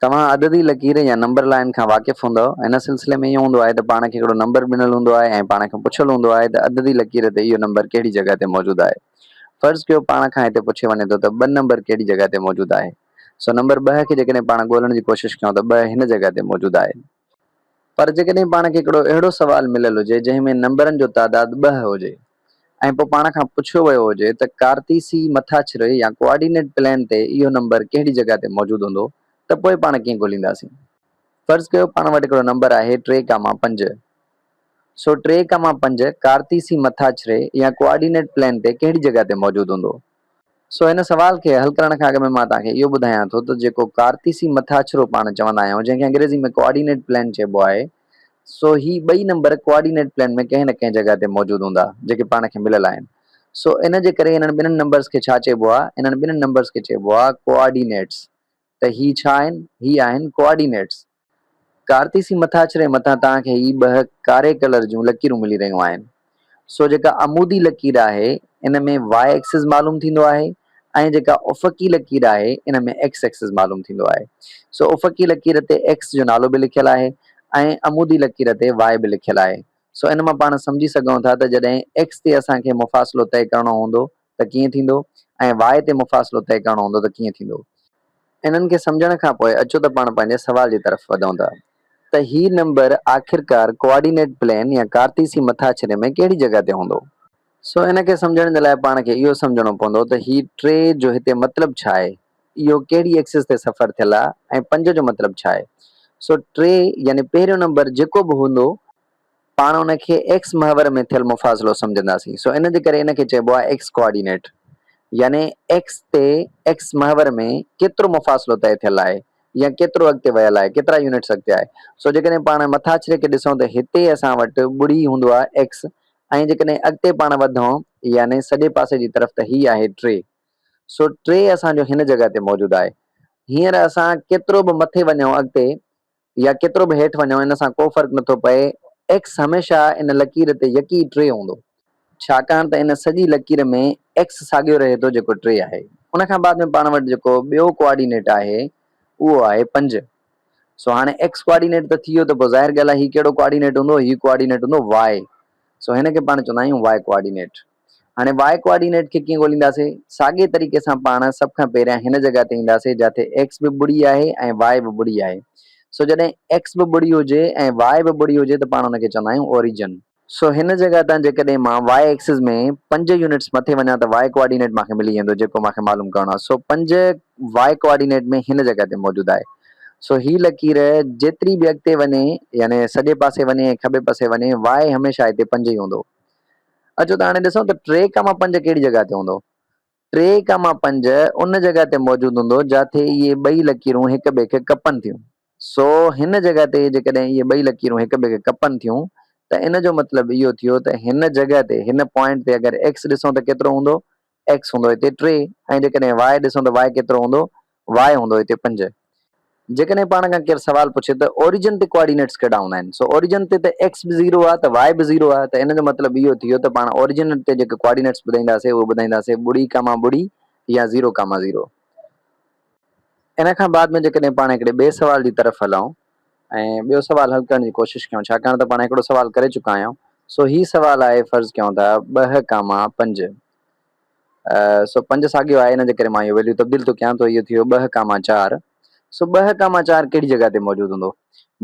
توهان عددي لڪير يا نمبر لائين کان واقف هوندؤ. ان سلسلي ۾ اهو هوندو آهي ته پاڻ کي هڪڙو نمبر ڏنل هوندو آهي ۽ پاڻ کان پڇيل هوندو آهي ته عددي لڪير تي اهو نمبر ڪهڙي جڳهه تي موجود آهي. فرض ڪيو پاڻ کان هتي پڇيو وڃي ٿو ته ٻه نمبر ڪهڙي جڳهه تي موجود آهي. سو نمبر ٻه کي جيڪڏهن پاڻ ڳولڻ جي ڪوشش ڪيون ته ٻه هن جڳهه تي موجود آهي. پر جيڪڏهن پاڻ کي هڪڙو اهڙو سوال مليل هجي جنهن ۾ نمبرن جو تعداد ٻه هجي ۽ پوء پاڻ کان پڇيو ويو هجي ته ڪارتيسي مٿاڇري يا ڪوآرڊينيٽ پلين تي اهو نمبر ڪهڙي جڳهه تي موجود هوندو ته پوء پاڻ ڪيئن ڳولينداسين؟ فرض ڪيو پاڻ وٽ هڪڙو نمبر آهي ٽي ڪاما پنج. سو ٽي ڪاما پنج ڪارتيسي مٿاڇري يا ڪوآرڊينيٽ پلين تي ڪهڙي جڳهه تي موجود هوندو؟ سو هن سوال کي حل ڪرڻ کان اڳ ۾ مان توهان کي اهو ٻڌايان ٿو ته جيڪو ڪارتيسي مٿاڇرو پاڻ چوندا آهيون جنهن کي انگريزي ۾ ڪوآرڊينيٽ پلين چئبو آهي سو هي ٻئي نمبر ڪوآرڊينيٽ پلين ۾ ڪنهن نه ڪنهن جڳهه تي موجود هوندا جيڪي پاڻ کي مليل آهن سو ان جي ڪري انهن ٻنهن نمبرز کي ڇا چئبو آهي انهن ٻنهن نمبرز کي چئبو آهي ڪوآرڊينيٽس ته هي ڇا آهن هي آهن ڪوآرڊينيٽس. ڪارتيسي مٿاڇري مٿان توهان کي هي ٻه ڪاري ڪلر جون لڪيرون ملي رهيون آهن. سو جيڪا عمودي لڪير آهي ان ۾ واء ايڪسز معلوم ٿيندو آهي ۽ جيڪا افقي لڪير آهي ان ۾ ايڪس ايڪسز معلوم ٿيندو آهي. سو افقي لڪير تي ايڪس جو نالو به لکيل آهي ۽ عمودي لڪير تي واء به لکيل آهي. سو ان مان پاڻ سمجهي سگهون ٿا ته جڏهن ايڪس تي اسان کي مفاصلو طئي ڪرڻو هوندو ته ڪيئن ٿيندو ۽ واء تي مفاصلو طئي ڪرڻو هوندو ته ڪيئن ٿيندو. انهن کي سمجهڻ کان پوء اچو ته پاڻ پنهنجي سوال جي طرف وڌون ٿا ته هي نمبر آخرڪار ڪوآرڊينيٽ پلين يا ڪارتيسي مٿاڇري ۾ ڪهڙي جڳهه تي هوندو؟ سو ان کي سمجهڻ جي لاء پاڻ کي اهو سمجهڻو پوندو ته هي ٽي جو هتي مطلب ڇا آهي؟ اهو ڪهڙي ايڪسس تي سفر ٿيل آهي ۽ پنج جو مطلب ڇا آهي؟ سو ٽي يعني پهريون نمبر جيڪو به هوندو پاڻ ان کي ايڪس محور ۾ ٿيل مفاصلو سمجهنداسين. سو ان جي ڪري ان کي چئبو آهي ايڪس ڪوآرڊينيٽ يعني ايڪس تي ايڪس محور ۾ ڪيترو مفاصلو طئي ٿيل آهي يا ڪيترو اڳتي ويل آهي، ڪيترا يونٽس اڳتي آهي. سو جيڪڏهن پاڻ مٿاڇري کي ڏسون ته هتي اسان وٽ ٻڙي هوندو آهي ايڪس ۽ جيڪڏهن اڳتي پاڻ وڌون يعني سڄي پاسي جي طرف ته هي آهي ٽي. سو ٽي اسان جو هن جڳهه تي موجود آهي. هينئر اسان ڪيترو به مٿي وڃون اڳتي يا ڪيترو به هيٺ وڃو ان سان ڪو فرق نٿو پئي، ايڪس هميشه ان لڪير تي يڪي ٽي هوندو. ڇاڪاڻ ته ان سڄي لڪير ۾ ايڪس ساڳيو رهي ٿو جيڪو ٽي آهي. ان کان بعد ۾ پاڻ وٽ جيڪو ٻيو ڪوآرڊينيٽ آهي اهو آهي پنج. سو هاڻي ايڪس ڪوآرڊينيٽ ته ٿي ويو ته پوء ظاهر ڳالهه آهي هي ڪهڙو ڪوآرڊينيٽ هوندو؟ هي ڪوآرڊينيٽ هوندو واء. سو هن کي پاڻ چوندا آهيون واء ڪوآرڊينيٽ. هاڻي واء ڪوآرڊينيٽ کي ڪيئن ڳولينداسين؟ ساڳئي طريقي سان پاڻ سڀ کان پهريان هن جڳهه تي اينداسين جاٿي ايڪس به ٻڙي آهي ۽ واء به ٻڙي آهي. سو جڏهن ايڪس به ٻڙي هجي ۽ واء به ٻڙي هجي ته پاڻ ان کي چوندا آهيون اوريجن. سو هن جڳهه تان جيڪڏهن مان واء ايڪسز ۾ پنج يونٽس مٿي وڃان ته واء ڪوآرڊينيٽ مان کي ملي ويندو جيڪو مان کي معلوم ڪرڻو آهي. سو پنج واء ڪوآرڊينيٽ ۾ هن جڳهه تي موجود آهي. سو هي لڪير جيتري به اڳتي وڃي يعني سڄي پاسي وڃي ۽ کٻي پاسي وڃي واء هميشه هتي پنج ئي هوندو. اچو ته هاڻي ڏسون ته ٽي ڪاما پنج ڪهڙي جڳهه تي هوندو. ٽي ڪاما پنج ان جڳهه تي موجود هوندو جاٿي اهي ٻئي لڪيرون هڪ ٻئي کي ڪپن ٿيون. سو هن جڳهه تي جيڪڏهن اهي ٻئي لڪيرون هڪ ٻئي کي ڪپن ٿيون ته ان جو مطلب اهو ٿيو ته هن جڳهه تي هن پوائنٽ تي اگر ايڪس ڏسون ته ڪيترو هوندو؟ ايڪس هوندو هتي ٽي ۽ جيڪڏهن واء ڏسون ته واء ڪيترو هوندو؟ واء هوندو هتي پنج. جيڪڏهن پاڻ کان ڪير سوال پڇي ته اوريجن تي ڪوآرڊينيٽس ڪهڙا هوندا آهن؟ سو اوريجن تي ته ايڪس به زيرو آهي ته واء به زيرو آهي ته ان جو مطلب اهو ٿيو ته پاڻ اوريجن تي جيڪي ڪوآرڊينيٽس ٻڌائينداسين اهي ٻڌائينداسين ٻڙي ڪاما ٻڙي يا زيرو ڪاما زيرو. ان کان بعد ۾ جيڪڏهن پاڻ هڪڙي ٻئي سوال جي طرف هلون ۽ ٻيو سوال حل ڪرڻ جي ڪوشش ڪيون ڇاڪاڻ ته پاڻ هڪڙو سوال ڪري چڪا آهيون سو هي سوال آهي فرض ڪيون ٿا ٻه ڪاما پنج سو پنج ساڳيو آهي ان جي ڪري مان اهو ويليو تبديل ٿو ڪيان ٿو اهو ٿي ويو ٻه ڪاما چار سو ٻه ڪاما چار ڪهڙي جڳهه تي موجود هوندو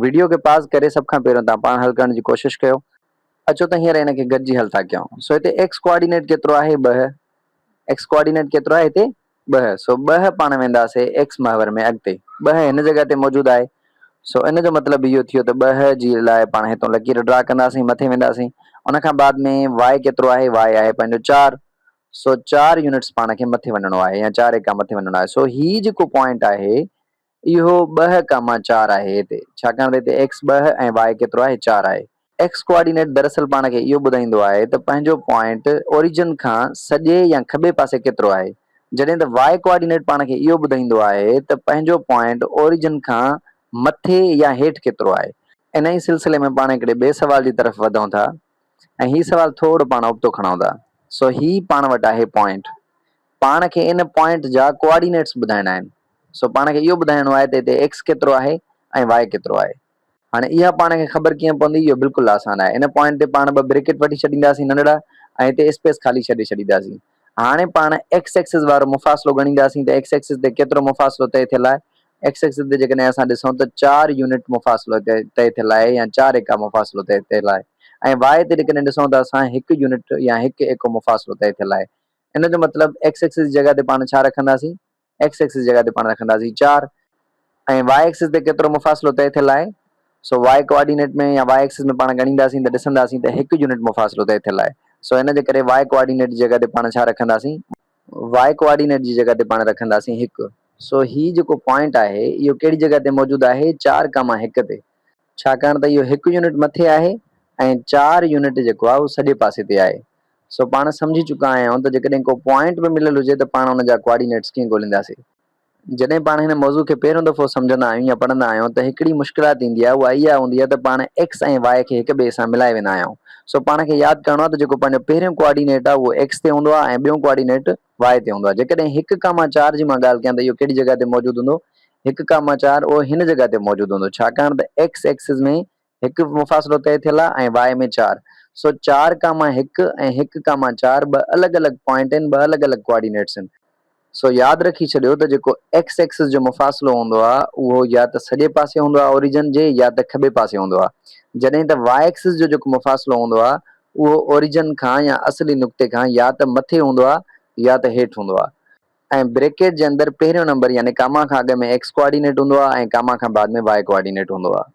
ويڊيو کي پاز ڪري سڀ کان پهريون تان پاڻ حل ڪرڻ جي ڪوشش ڪيو. اچو ته هينئر ان کي گڏجي حل ٿا ڪيون سو هتي ايڪس ڪوآرڊينيٽ ڪيترو آهي ٻه ايڪس ڪوآرڊينيٽ ڪيترو آهي هتي ٻه سو ٻه پاڻ وينداسي ايڪس محور ۾ اڳتي ٻه هن جڳهه تي موجود آهي سو ان جو مطلب اهو ٿيو ته ٻه جي لاء پاڻ هتون لڪير ڊرا ڪنداسين مٿي وينداسين ان کان بعد ۾ واء ڪيترو آهي واء آهي پنهنجو چار سو چار يونٽس پاڻ کي مٿي وڃڻو آهي يا چار ايڪا مٿي وڃڻو آهي سو هي جيڪو پوائنٽ آهي اهو ٻه ڪاما چار آهي هتي ڇاڪاڻ ته هتي ايڪس ٻه ۽ واء ڪيترو آهي چار آهي. ايڪس ڪوآرڊينيٽ دراصل پاڻ کي اهو ٻڌائيندو آهي ته پنهنجو پوائنٽ اوريجن کان سڄي يا کٻي پاسي ڪيترو آهي، جڏهن ته واء ڪوآرڊينيٽ پاڻ کي اهو ٻڌائيندو آهي ته پنهنجو پوائنٽ اوريجن کان مٿي يا هيٺ ڪيترو آهي. انهيء سلسلي ۾ پاڻ هڪڙي ٻئي سوال جي طرف وڌون ٿا ۽ هي سوال ٿورو پاڻ ابتو کڻون ٿا. سو هي پاڻ وٽ آهي پوائنٽ. پاڻ کي ان پوائنٽ جا ڪوآرڊينيٽس ٻڌائڻا آهن. سو پاڻ کي اهو ٻڌائڻو آهي ته هتي ايڪس ڪيترو آهي ۽ واء ڪيترو آهي. هاڻي اها پاڻ کي خبر ڪيئن پوندي؟ اهو بلڪل آسان آهي. ان پوائنٽ تي پاڻ ٻه بريڪيٽ وٺي ڇڏينداسين ننڍڙا ۽ هتي اسپيس خالي ڇڏي ڇڏينداسين. هاڻي پاڻ ايڪس ايڪسس وارو مفاصلو ڳڻينداسين ته ايڪس ايڪسس تي ڪيترو مفاصلو طئي ٿيل آهي. ايڪس ايڪسس تي جيڪڏهن اسان ڏسون ته چار يونٽ مفاصلو طئي ٿيل آهي يا چار ايڪا مفاصلو طئي ٿيل آهي ۽ واء تي جيڪڏهن ڏسون ته اسان هڪ يونٽ يا هڪ ايڪو مفاصلو طئي ٿيل آهي. ان جو مطلب ايڪس ايڪسس جي جڳهه تي پاڻ ڇا رکنداسين؟ ايڪس ايڪسس جي جڳهه تي پاڻ رکنداسين چار ۽ واء ايڪسس تي ڪيترو مفاصلو طئي ٿيل آهي سو واء ڪوآرڊينيٽ ۾ يا واء ايڪسس ۾ پاڻ ڳڻينداسين ته ڏسنداسين ته هڪ يونٽ مفاصلو طئي ٿيل آهي سو ان جي ڪري واء ڪوآرڊينيٽ جي جڳهه تي پاڻ ڇا رکنداسين واء ڪوآرڊينيٽ جي جڳهه تي پاڻ رکنداسين هڪ سو هي جيڪو پوائنٽ آهي اهو ڪهڙي جڳهه تي موجود آهي چار ڪاما هڪ تي ڇاڪاڻ ته اهو هڪ يونٽ مٿي آهي ۽ چار يونٽ جيڪو آهي اهو سڄي پاسي تي آهي سو پاڻ سمجهي چڪا آهيون ته جيڪڏهن ڪو پوائنٽ به مليل هجي ته پاڻ ان جا ڪوآرڊينيٽس ڪيئن ڳولينداسين. جڏهن پاڻ هن موضوع کي پهريون دفعو سمجهندا آهيون يا پڙهندا آهيون ته هڪڙي مشڪلات ايندي آهي اها اها هوندي آهي ته پاڻ ايڪس ۽ واء کي هڪ ٻئي سان ملائي ويندا آهيون. سو پاڻ کي ياد ڪرڻو آهي ته جيڪو پنهنجو پهريون ڪوآرڊينيٽ آهي اهو ايڪس تي هوندو آهي ۽ ٻيون ڪوآرڊينيٽ واء تي هوندو آهي. جيڪڏهن هڪ ڪاما چار جي مان ڳالهه ڪيان ته اهو ڪهڙي جڳهه تي موجود هوندو؟ هڪ ڪاما چار اهو هن جڳهه تي موجود هوندو ڇاڪاڻ ته ايڪس ايڪسز ۾ هڪ مفاصلو طئي ٿيل آهي ۽ واء ۾ چار. سو چار ڪاما هڪ ۽ هڪ ڪاما چار ٻه الڳ الڳ پوائنٽ آهن، ٻه الڳ الڳ ڪوآرڊينيٽس آهن. سو ياد رکي ڇڏيو ته جيڪو ايڪس ايڪسس جو مفاصلو هوندو آهي اهو يا ته سڄي پاسي هوندو آهي اوريجن جي يا ته کٻي پاسي هوندو آهي. جڏهن ته واء ايڪسس جو جيڪو مفاصلو هوندو آهي اهو اوريجن کان يا اصلي نقطي کان يا ته مٿي هوندو آهي يا ته هيٺ هوندو آهي. ۽ بريڪيٽ جي اندر پهريون نمبر يعني ڪاما کان اڳ ۾ ايڪس ڪوآرڊينيٽ هوندو آهي ۽ ڪاما کان بعد ۾ واء ڪوآرڊينيٽ هوندو آهي.